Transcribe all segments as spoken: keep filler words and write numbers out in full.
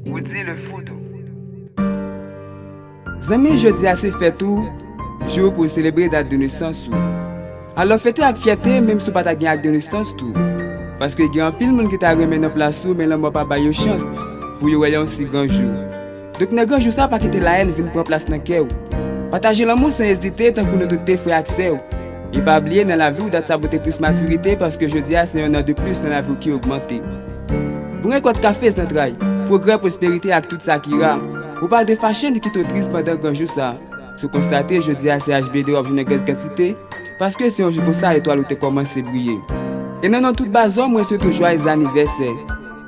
Woody le Foudou. Zanmi, jodi a se fèt ou, jou pou w selebre dat de nesans ou. Alò fete ak fyète, menm si w pa ta gen ak de nesans tou. Paske gen anpil moun ki ta renmen nan plas ou, men lanmò pa ba yo chans pou yo wè yon si gran jou. Donk nan gran jou sa, pa kite lahèn vin pran plas nan kè w. Pataje lanmou san ezite, tankou nou tout te frè ak sè w. E pa bliye, nan lavi w, dat sa pote plis matirite, paske jodi a se yon an de plis nan lavi w ki ogmante. Bon rekòt kafe zantray, pwogrè, pwosperite ak tout sa ki ra. Ou pa dwe fache ni kite w tris pandan gran jou sa. Si w konstate, jodi a se H B D w ap jwenn an gran kantite, paske se yon jou konsa etwal ou te kòmanse briye. E nan non tout bazò, mwen swete w jwayez anivèsè.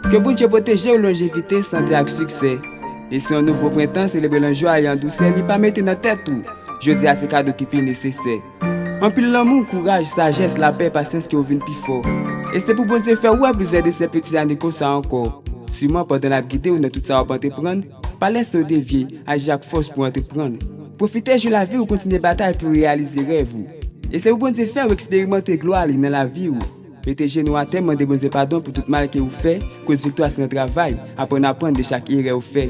Ke Bondye pwoteje w, lonjevite, sante ak siksè. E se yon nouvo prentan, selebre l an jwa e an dousè, li pa mete nan tèt ou. Jodi a se kado ki pi nesesè. Anpil lanmou, kouraj, sajès, lapè, pasyans ke w vin pi fò. E se pou Bondye fè w wè plizyè de sè peti ane konsa ankò. Siman pandan l ap gide w nan tout sa w ap antreprann, pa lèse w devye, aji ak fòs pou w antreprann. Pwofite jou lavi w, kontinye batay pou w reyalize rèv ou. E se pou Bondye fè w eksperimante glwa li nan lavi w. Mete jenou atè, mande Bondye padon pou tout mal ke ou fè, koz viktwa se nan travay, aprann aprann de chak erè ou fè.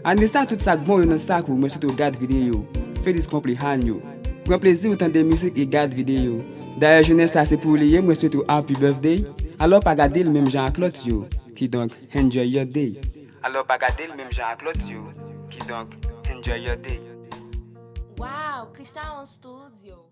Ane sa, tout sa k bon yo nan sak ou, mwen swete w gad videyo. Feliz cumpleaños. Pran plezi w tande mizik e gad videyo. Dayè jounen sa se pou ou li ye, mwen swete w happy birthday. Alò pa gade l menm jan ak lòt yo. Kidonk, enjoy your day. Alò pa gade l menm jan ak lòt yo. Kidonk, enjoy your day. Wow, Krista on studio.